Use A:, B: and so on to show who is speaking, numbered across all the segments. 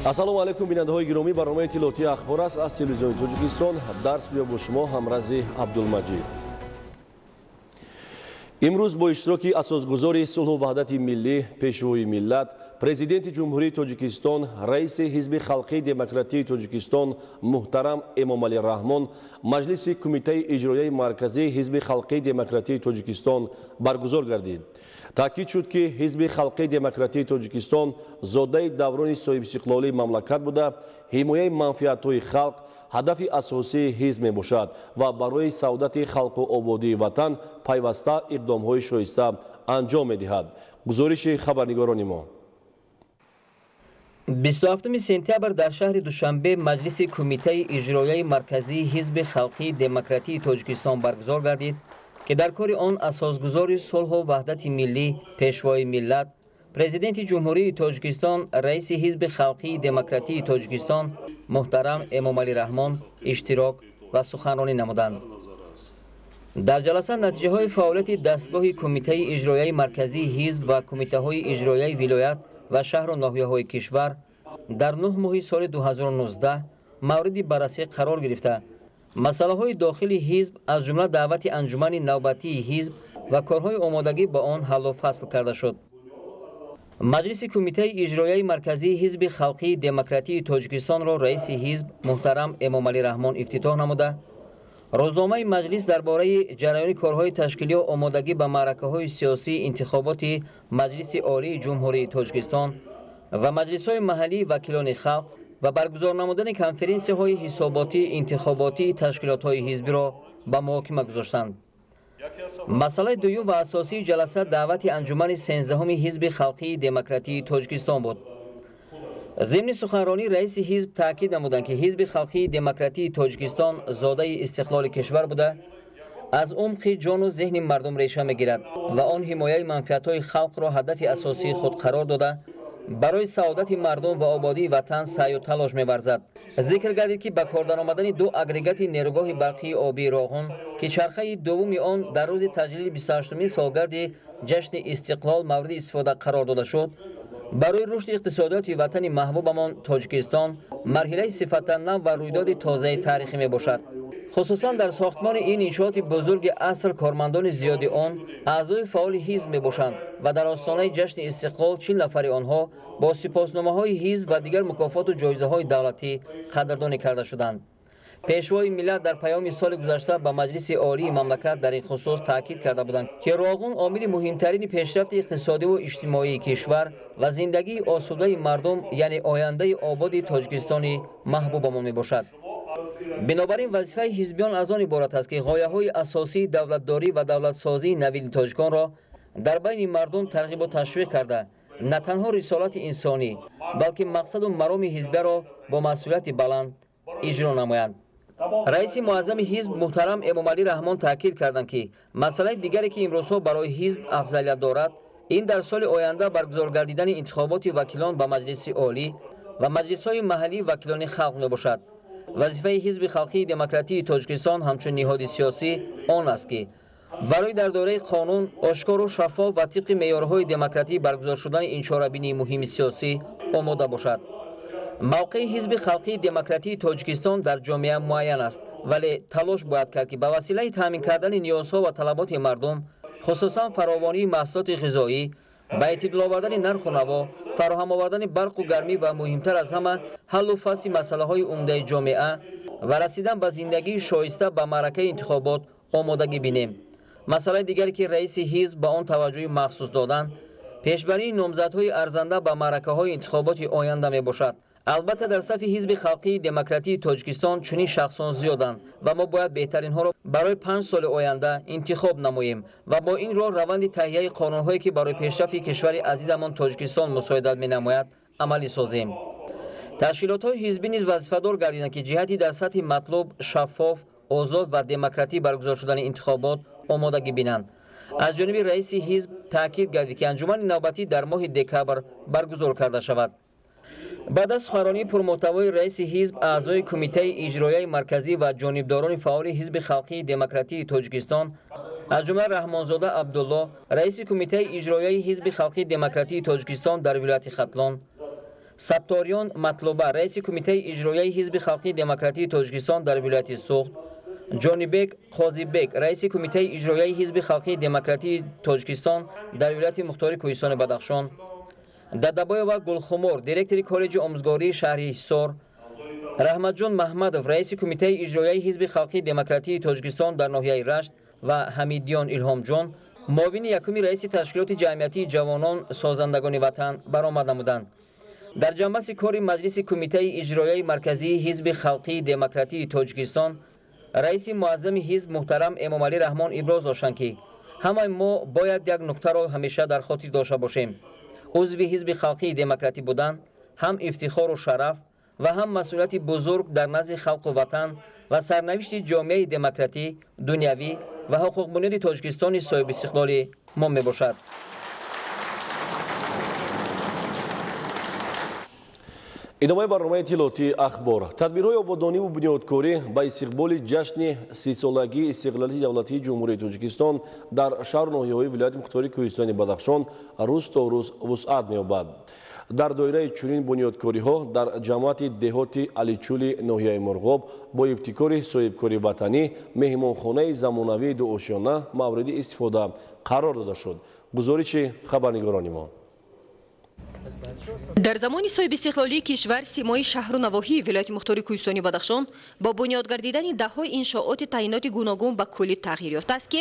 A: Ассалому алайкум, бинандаҳои гиромӣ. Барномаи иттилоотии «Ахбор» аст аз Телевизиони Тоҷикистон. Дар студия бо шумо Ҳамрази Абдулмаҷид. Имрӯз бо иштироки асосгузори сулҳу ваҳдати миллӣ, Пешвои миллат, Президенти Ҷумҳурии Тоҷикистон, раиси Ҳизби халқии демократии Тоҷикистон муҳтарам Эмомалӣ Раҳмон маҷлиси Кумитаи иҷроияи марказии Ҳизби халқии демократии Тоҷикистон баргузор гардид. Таъкид шуд, ки Ҳизби халқии демократии Тоҷикистон зодаи даврони соҳибистиқлолии мамлакат буда, ҳимояи манфиатҳои халқ ҳадафи асосии ҳизб мебошад ва барои саодати халқу ободии ватан пайваста иқдомҳои шоиста анҷом медиҳад. Гузориши хабарнигорони мо.
B: 27 сентябр дар шаҳри Душанбе маҷлиси Кумитаи иҷроияи марказии Ҳизби халқии демократии Тоҷикистон баргузор гардид, ки дар кори он асосгузори сулҳу ваҳдати миллӣ, Пешвои миллат, Президенти Ҷумҳурии Тоҷикистон, раиси Ҳизби халқии демократии Тоҷикистон муҳтарам Эмомалӣ Раҳмон иштирок ва суханронӣ намуданд. Дар ҷаласа натиҷаҳои фаъолияти дастгоҳи Кумитаи иҷроияи марказии ҳизб ва кумитаҳои иҷроияи вилоят ва шаҳру ноҳияҳои кишвар дар 9 моҳи соли 2019 мавриди баррасӣ қарор гирифта, масъалаҳои дохили ҳизб, аз ҷумла даъвати анҷумани навбатии ҳизб ва корҳои омодагӣ ба он ҳаллу фасл карда шуд. Маҷлиси Кумитаи иҷроияи марказии Ҳизби халқии демократии Тоҷикистонро раиси ҳизб муҳтарам Эмомалӣ Раҳмон ифтитоҳ намуда, рӯзномаи маҷлис дар бораи ҷараёни корҳои ташкилию омодагӣ ба маъракаҳои сиёсии интихоботи Маҷлиси Олии Ҷумҳурии Тоҷикистон ва маҷлисҳои маҳаллии вакилони халқ ва баргузор намудани конференсияҳои ҳисоботии интихоботии ташкилотҳои ҳизбиро ба муҳокима гузоштанд. Масъалаи дуюм ва асосии ҷаласа даъвати анҷумани 13-уми Ҳизби халқии демократии Тоҷикистон буд. Зимни суханронӣ раиси ҳизб таъкид намуданд, ки Ҳизби халқии демократии Тоҷикистон зодаи истиқлоли кишвар буда, аз умқи ҷону зеҳни мардум реша мегирад ва он ҳимояи манфиатҳои халқро ҳадафи асосии худ қарор дода, барои саодати мардум ва ободии ватан саъю талош меварзад. Зикр гардид, ки ба кор даромадани ду агрегати нерӯгоҳи барқии обии Роғун, ки чархаи дуввуми он дар рӯзи таҷлили 28-умин солгарди ҷашни истиқлол мавриди истифода қарор дода шуд, барои рушди иқтисодиёти ватани маҳбубамон Тоҷикистон марҳилаи сифатан нав ва рӯйдоди тозаи таърихӣ мебошад. Хусусан дар сохтмони ин иншооти бузурги аср кормандони зиёди он аъзои фаъоли ҳизб мебошанд ва дар остонаи ҷашни истиқлол 40 нафари онҳо бо сипосномаҳои ҳизб ва дигар мукофоту ҷоизаҳои давлатӣ қадрдонӣ карда шуданд. Пешвои миллат дар паёми соли гузашта ба Маҷлиси Олии мамлакат дар ин хусус таъкид карда буданд, ки Роғун омили муҳимтарини пешрафти иқтисодиву иҷтимоии кишвар ва зиндагии осудаи мардум, яъне ояндаи ободи Тоҷикистони маҳбубамон мебошад. Бинобар ин вазифаи ҳизбиён аз он иборат аст, ки ғояҳои асосии давлатдорӣ ва давлатсозии навини тоҷиконро дар байни мардум тарғибу ташвиқ карда, на танҳо рисолати инсонӣ, балки мақсаду мароми ҳизбияро бо масъулияти баланд иҷро намоянд. Раиси муаззами ҳизб муҳтарам Эмомалӣ Раҳмон таъкид карданд, ки масъалаи дигаре, ки имрӯзҳо барои ҳизб афзалият дорад, ин дар соли оянда баргузор гардидани интихоботи вакилон ба Маҷлиси Олӣ ва маҷлисҳои маҳаллии вакилони халқ мебошад. Вазифаи Ҳизби халқии демократии Тоҷикистон ҳамчун ниҳоди сиёсӣ он аст, ки барои дар доираи қонун, ошкору шаффоф ва тибқи меъёрҳои демократӣ баргузор шудани ин чорабинии муҳими сиёсӣ омода бошад. Мавқеи Ҳизби халқии демократии Тоҷикистон дар ҷомеа муайян аст, вале талош бояд кард, ки ба василаи таъмин кардани ниёзҳо ва талаботи мардум, хусусан фаровонии маҳсулоти ғизоӣ, ба эътидол овардани нарху наво, фароҳам овардани барқу гармӣ ва муҳимтар аз ҳама ҳаллу фасли масъалаҳои умдаи ҷомеа ва расидан ба зиндагии шоиста ба маъракаи интихобот омодагӣ бинем. Масъалаи дигаре, ки раиси ҳизб ба он таваҷҷӯҳи махсус доданд, пешбарии номзадҳои арзанда ба маъракаҳои интихоботи оянда мебошад. Албатта, дар сафи Ҳизби халқии демократии Тоҷикистон чунин шахсон зиёданд ва мо бояд беҳтаринҳоро барои 5 соли оянда интихоб намоем ва бо ин роҳ раванди таҳияи қонунҳое, ки барои пешрафти кишвари азизамон Тоҷикистон мусоидат менамояд, амалӣ созем. Ташкилотҳои ҳизбӣ низ вазифадор гардиданд, ки ҷиҳати дар сатҳи матлуб, шаффоф, озод ва демократӣ баргузор шудани интихобот омодагӣ бинанд. Аз ҷониби раиси ҳизб таъкид гардид, ки анҷумани навбатӣ дар моҳи декабр баргузор карда шавад. Баъд аз суханронии пурмуҳтавои раиси ҳизб, аъзои Кумитаи иҷроияи марказӣ ва ҷонибдорони фаъоли Ҳизби халқии демократии Тоҷикистон, аз ҷумла Раҳмонзода Абдулло, раиси Кумитаи иҷроияи Ҳизби халқии демократии Тоҷикистон дар вилояти Хатлон, Сатториён Матлуба, раиси Кумитаи иҷроияи Ҳизби халқии демократии Тоҷикистон дар вилояти Суғд, Ҷонибек Қозибек, раиси Кумитаи иҷроияи Ҳизби халқии демократии Тоҷикистон дар вилояти мухтори Кӯҳистони Бадахшон, Дадабоева Гулхумор, директори коллеҷи омӯзгории шаҳри Ҳисор, Раҳматҷон Маҳмадов, раиси Кумитаи иҷроияи Ҳизби халқии демократии Тоҷикистон дар ноҳияи Рашт ва Ҳамидиён Илҳомҷон, муовини якуми раиси ташкилоти ҷамъиятии ҷавонон созандагони ватан баромад намуданд. Дар ҷанбаси кори Маҷлиси Кумитаи иҷроияи марказии Ҳизби халқии демократии Тоҷикистон раиси муаззами ҳизб муҳтарам Эмомалӣ Раҳмон иброз доштанд, ки ҳамаи мо бояд як нуктаро ҳамеша дар хотир дошта бошем. Узви Ҳизби халқии демократӣ будан ҳам ифтихору шараф ва ҳам масъулияти бузург дар назди халқу ватан ва сарнавишти ҷомеаи демократӣ, дунявӣ ва ҳуқуқбунёди Тоҷикистони соҳибистиқлоли мо мебошад.
A: Идомаи барномаи иттилоотии ахбор. Тадбирҳои ободониву бунёдкорӣ ба истиқболи ҷашни 30-солагии истиқлолияти давлатии Ҷумҳурии Тоҷикистон дар шаҳру ноҳияҳои вилояти мухтори Кӯҳистони Бадахшон рӯз то рӯз вусъат меёбад. Дар доираи чунин бунёдкориҳо дар ҷамоати деҳоти Аличули ноҳияи Мурғоб бо ибтикори соҳибкори ватанӣ меҳмонхонаи замонавии дуошёна мавриди истифода қарор дода шуд. Гузориши хабарнигорони мо.
C: Дар замони соҳибистиқлолии кишвар симои шаҳру навоҳии вилояти мухтори Кӯҳистони Бадахшон бо бунёд гардидани даҳҳои иншооти таъиноти гуногун ба куллӣ тағйир ёфтааст, ки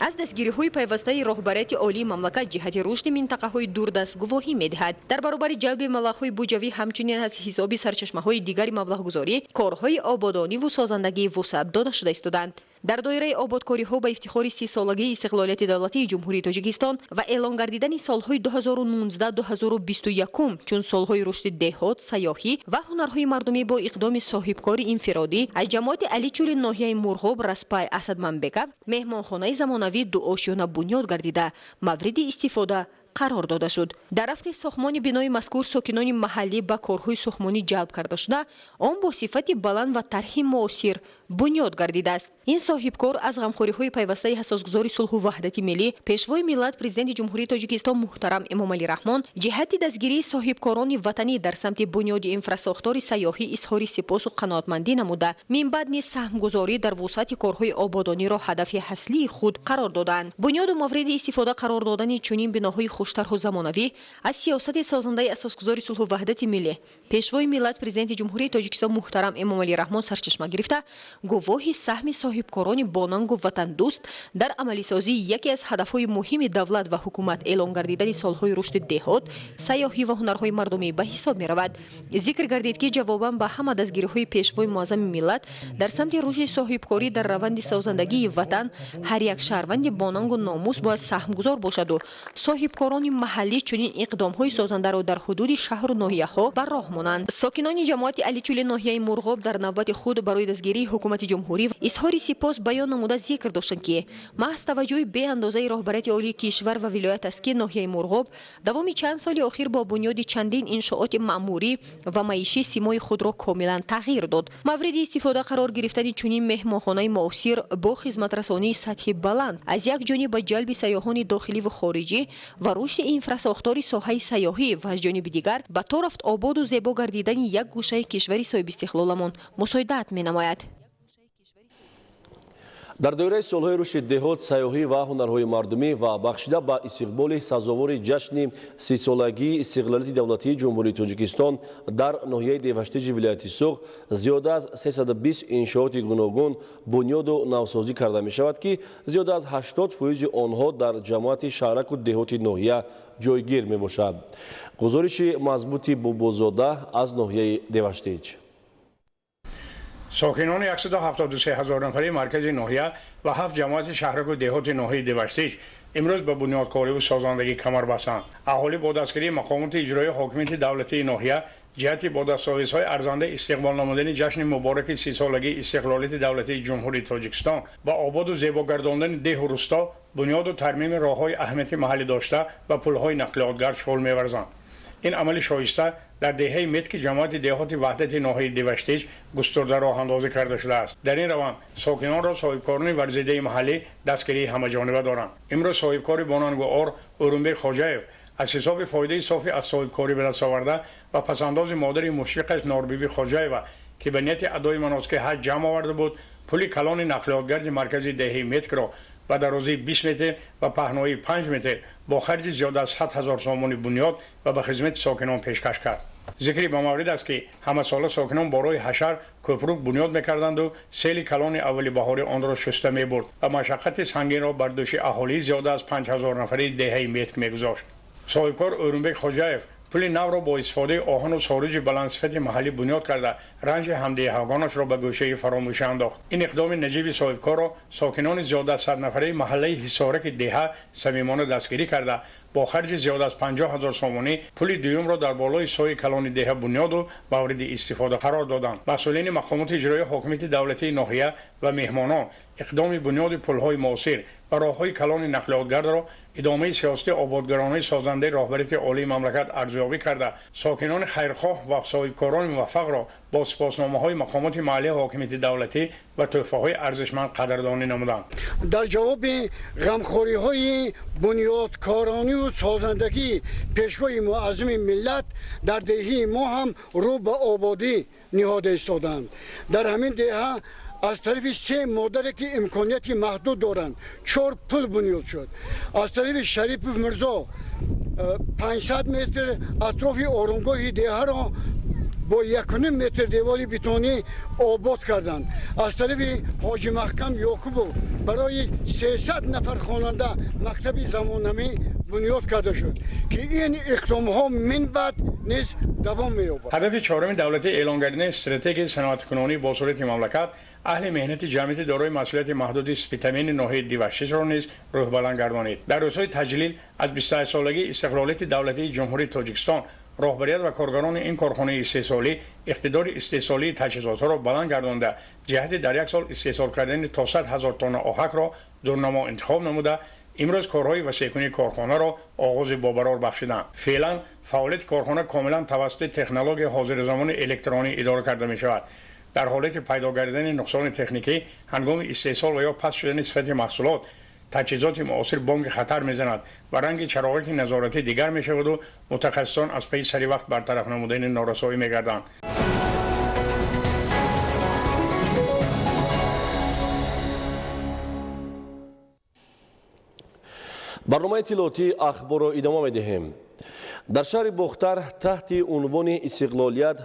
C: аз дастгириҳои пайвастаи роҳбарияти олии мамлакат ҷиҳати рушди минтақаҳои дурдаст гувоҳӣ медиҳад. Дар баробари ҷалби маблағҳои буҷавӣ ҳамчунин аз ҳисоби сарчашмаҳои дигари маблағгузорӣ корҳои ободониву созандагӣ вусъат дода шуда истоданд. Дар доираи ободкориҳо ба ифтихори 30-солагии истиқлолияти давлатии Ҷумҳурии Тоҷикистон ва эълон гардидани солҳои 2019-2021 чун солҳои рушди деҳот, сайёҳӣ ва ҳунарҳои мардумӣ бо иқдоми соҳибкори инфиродӣ аз ҷамоати Аличули ноҳияи Мурғоб Распай Асадманбеков меҳмонхонаи замонавии дуошёна бунёд гардида мавриди истифода қарор дода шуд. Дар рафти сохтмони бинои мазкур сокинони маҳаллӣ ба корҳои сохтмонӣ ҷалб карда шуда, он бо сифати баланд ва тарҳи муосир бунёд гардидааст. Ин соҳибкор аз ғамхориҳои пайвастаи асосгузори сулҳу ваҳдати миллӣ, пешвои миллат, президенти Ҷумҳурии Тоҷикистон муҳтарам Эмомалӣ Раҳмон ҷиҳати дастгирии соҳибкорони ватанӣ дар самти бунёди инфрасохтори сайёҳӣ изҳори сипосу қаноатмандӣ намуда, минбаъд низ саҳмгузорӣ дар вусъати корҳои ободониро ҳадафи аслии худ қарор доданд. Бунёду мавриди истифода қарор додани чунин биноҳои хуштарҳу замонавӣ аз сиёсати созандаи асосгузори сулҳу ваҳдати миллӣ, пешвои миллат, президенти Ҷумҳурии Тоҷикистон муҳтарам Эмомалӣ Раҳмон сарчашма гирифта, гувоҳи саҳми соҳибкорони бонангу ватандӯст дар амалисозии яке аз ҳадафҳои муҳими давлат ва ҳукумат эълон гардидани солҳои рушди деҳот, сайёҳӣ ва ҳунарҳои мардумӣ ба ҳисоб меравад. Зикр гардид, ки ҷавобан ба ҳама дастгириҳои пешвои муаззами миллат дар самти рушди соҳибкорӣ дар раванди созандагии ватан ҳар як шаҳрванди бонангу номус бояд саҳмгузор бошаду соҳибкорони маҳаллӣ чунин иқдомҳои созандаро дар ҳудуди шаҳру ноҳияҳо ба роҳ монанд. Сокинони ҷамоати Аличули ноҳияи Мурғоб дар навбати худ барои дастгирии ҳукумати ҷумҳурӣ изҳори сипос баён намуда зикр доштанд, ки маҳз таваҷҷӯҳи беандозаи роҳбарияти олии кишвар ва вилоят аст, ки ноҳияи Мурғоб давоми чанд соли охир бо бунёди чандин иншооти маъмурӣ ва маишӣ симои худро комилан тағйир дод. Мавриди истифода қарор гирифтани чунин меҳмонхонаи муосир бо хизматрасонии сатҳи баланд аз як ҷониб ба ҷалби сайёҳони дохилӣ ва хориҷӣ ва рушди инфрасохтори соҳаи сайёҳӣ ва аз ҷониби дигар ба торафт ободу зебо гардидани як гӯшаи кишвари соҳибистиқлоламон мусоидат менамояд.
A: Дар доираи солҳои рушди деҳот, сайёҳӣ ва ҳунарҳои мардумӣ ва бахшида ба истиқболи сазовори ҷашни 30-солагии истиқлолияти давлатии Ҷумҳурии Тоҷикистон дар ноҳияи Деваштиҷи вилояти Суғд зиёда аз 320 иншооти гуногун бунёду навсозӣ карда мешавад, ки зиёда аз 80% онҳо дар ҷамоати шаҳраку деҳоти ноҳия ҷойгир мебошад. Гузориши мазбути Бобозода аз ноҳияи Деваштиҷ.
D: Сокинони 173 ҳазор нафари маркази ноҳия ва 7 ҷамоати шаҳраку деҳоти ноҳияи Деваштиҷ имрӯз ба бунёдкориву созандагӣ камар бастанд. Аҳолӣ бо дастгирии мақомоти иҷроии ҳокимияти давлатии ноҳия ҷиҳати бо дастовезҳои арзанда истиқбол намудани ҷашни мубораки 30-солагии истиқлолияти давлатии Ҷумҳурии Тоҷикистон ба ободу зебо гардондани деҳу рӯсто, бунёду тармими роҳҳои аҳамияти маҳаллӣ дошта ва пулҳои нақлиётгард шуғл меварзанд. Ин амали шоиста дар деҳаи Мет, ки ҷамоати деҳоти Ваҳдати ноҳияи Деваштиҷ густурда роҳандозӣ карда шудааст. Дар ин раванд сокинонро соҳибкорони варзидаи маҳаллӣ дастгирии ҳамаҷониба доранд. Имрӯз соҳибкори бонангу ор Урумбек Хоҷаев аз ҳисоби фоидаи софи аз соҳибкорӣ ба даст оварда Ва пасандози модари мушфиқаш Норбибӣ Хоҷаева, ки ба нияти адои маносики ҳаҷ ҷамъ оварда буд, пули калони нақлиётгарди маркази деҳаи Меткро ба дарозии 20 метр ва паҳноии 5 метр бо харҷи зиёда аз 100 ҳазор сомонӣ бунёд ва ба хизмати сокинон пешкаш кард. Зикри ба маврид аст, ки ҳамасола сокинон бо роҳи ҳашар кӯпрук бунёд мекарданду сели калони аввали баҳорӣ онро шуста мебурд ва машаққати сангинро бар дӯши аҳолии зиёда аз 5000 нафари деҳаи Метк мегузошт. Соҳибкор Ӯрунбек Хоҷаев пули навро бо истифодаи оҳану сориҷи баландсифати маҳаллӣ бунёд карда, ранҷи ҳамдеҳагонашро ба гӯшаи фаромӯшӣ андохт. Ин иқдоми наҷиби соҳибкорро сокинони зиёда аз 100 нафараи маҳаллаи Ҳисораки деҳа самимона дастгирӣ карда, бо харҷи зиёда аз 50 ҳазор сомонӣ пули дуюмро дар болои сои калони деҳа бунёду мавриди истифода қарор доданд. Масъулини мақомоти иҷроии ҳокимияти давлатии ноҳия ва меҳмонон иқдоми бунёди пулҳои муосир ва роҳҳои калони нақлиётгардро идомаи сиёсати ободгаронаи созандаи роҳбарияти олии мамлакат арзёбӣ карда, сокинони хайрхоҳ ва соҳибкорони муваффақро бо сипосномаҳои мақомоти маҳаллии ҳокимияти давлатӣ ва тӯҳфаҳои арзишманд қадрдонӣ намуданд.
E: Дар ҷавоби ғамхориҳои бунёдкорониву созандагии пешвои муаззами миллат дар деҳии мо ҳам рӯ ба ободӣ ниҳода истоданд. Дар ҳамин деҳа аз тарафи се модаре, ки имконияти маҳдуд доранд, чор пул бунёд шуд. Аз тарафи Шарипов Мирзо 500 метр атрофи оромгоҳи деҳаро бо 1,5 метр девори бетонӣ обод карданд. Аз тарафи Ҳоҷи Маҳкам Ёқубов барои 300 нафар хонанда мактаби замонавӣ бунёд карда шуд, ки ин иқдомҳо минбаъд низ давом меёбад.
D: Ҳадафи чоруми давлатӣ эълон гардидани стратегияи саноаткунонии босуръати мамлакат аҳли меҳнати ҷамъияти дорои масъулияти маҳдуди Спитамени ноҳияи Диваштичро низ рӯҳбаланд гардонид. Дар рӯзҳои таҷлил аз 28-солагии истиқлолияти давлатии Ҷумҳурии Тоҷикистон роҳбарият ва коргарони ин корхонаи истеҳсолӣ иқтидори истеҳсолии таҷҳизотҳоро баланд гардонда, ҷиҳати дар як сол истеҳсол кардани то 100 ҳазор тонна оҳакро дурнамо интихоб намуда, имрӯз корҳои васеъкунии корхонаро оғози бобарор бахшиданд. Феълан фаъолияти корхона комилан тавассути технологияи ҳозирзамони электронӣ идора карда мешавад. Дар ҳолати пайдо гардидани нуқсони техникӣ ҳангоми истеҳсол ва ё паст шудани сифати маҳсулот, таҷҳизоти муосир бонги хатар мезанад ва ранги чароғаки назоратӣ дигар мешаваду мутахассисон аз пайи сари вақт бартараф намудани норасоӣ мегарданд.
A: Барномаи иттилоотии ахборро идома медиҳем. Дар шаҳри Бохтар таҳти унвони «Истиқлолият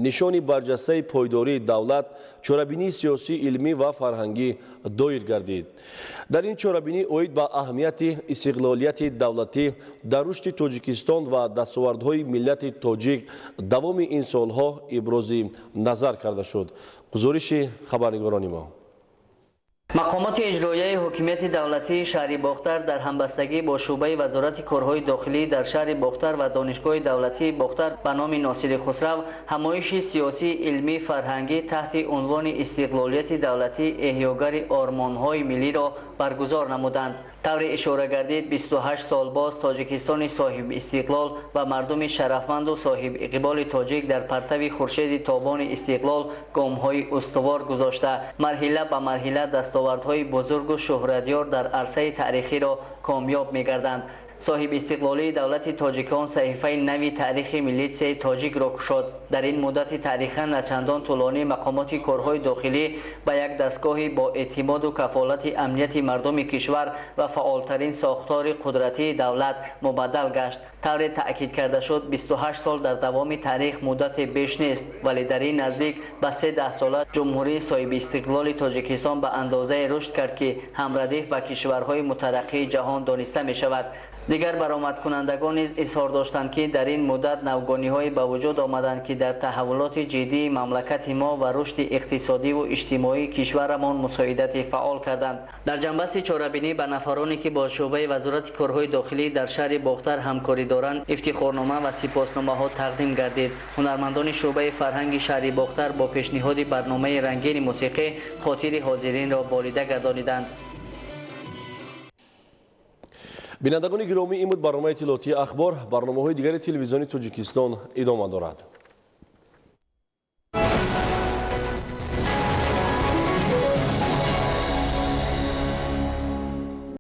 A: нишони барҷастаи пойдории давлат» чорабинии сиёсӣ, илмӣ ва фарҳангӣ доир гардид. Дар ин чорабинӣ оид ба аҳамияти истиқлолияти давлатӣ дар рушди Тоҷикистон ва дастовардҳои миллати тоҷик давоми ин солҳо ибрози назар карда шуд. Гузориши хабарнигорони мо.
F: Мақомоти иҷроияи ҳокимияти давлатии шаҳри Бохтар дар ҳамбастагӣ бо шӯъбаи Вазорати корҳои дохилӣ дар шаҳри Бохтар ва Донишгоҳи давлатии Бохтар ба номи Носири Хусрав ҳамоиши сиёсӣ, илмӣ, фарҳангӣ таҳти унвони «Истиқлолияти давлатӣ эҳёгари ормонҳои миллиро баргузор намуданд. Тавре ишора гардид, 28 сол боз Тоҷикистони соҳиби истиқлол ва мардуми шарафманду соҳиби иқболи тоҷик дар партави хуршеди тобони истиқлол гомҳои устувор гузошта, марҳила ба марҳила дастовардҳои бузургу шӯҳратёр дар арсаи таърихиро комёб мегарданд. Соҳиби истиқлолии давлати тоҷикон саҳифаи нави таърихи милитсияи тоҷикро кушод. Дар ин муддати таърихан начандон тӯлонӣ мақомоти корҳои дохилӣ ба як дастгоҳи бо эътимоду кафолати амнияти мардуми кишвар ва фаъолтарин сохтори қудратии давлат мубаддал гашт. Тавре таъкид карда шуд, 28 сол дар давоми таърих муддате беш нест, вале дар ин наздик ба се даҳсола ҷумҳурии соҳиби истиқлоли Тоҷикистон ба андозае рушд кард, ки ҳамрадиф ба кишварҳои мутараққии ҷаҳон дониста мешавад. Дигар баромадкунандагон низ изҳор доштанд, ки дар ин муддат навгониҳое ба вуҷуд омаданд, ки дар таҳаввулоти ҷиддии мамлакати мо ва рушди иқтисодиву иҷтимоии кишварамон мусоидати фаъол карданд. Дар ҷанбасти чорабинӣ ба нафароне, ки бо шӯъбаи Вазорати корҳои дохилӣ дар шаҳри Бохтар ҳамкорӣ доранд, ифтихорнома ва сипосномаҳо тақдим гардид. Ҳунармандони шӯъбаи фарҳанги шаҳри Бохтар бо пешниҳоди барномаи рангини мусиқӣ хотири ҳозиринро болида гардониданд.
A: Бинандагони гиромӣ, ин буд барномаи иттилоотии ахбор. Барномаҳои дигари телевизиони Тоҷикистон идома дорад.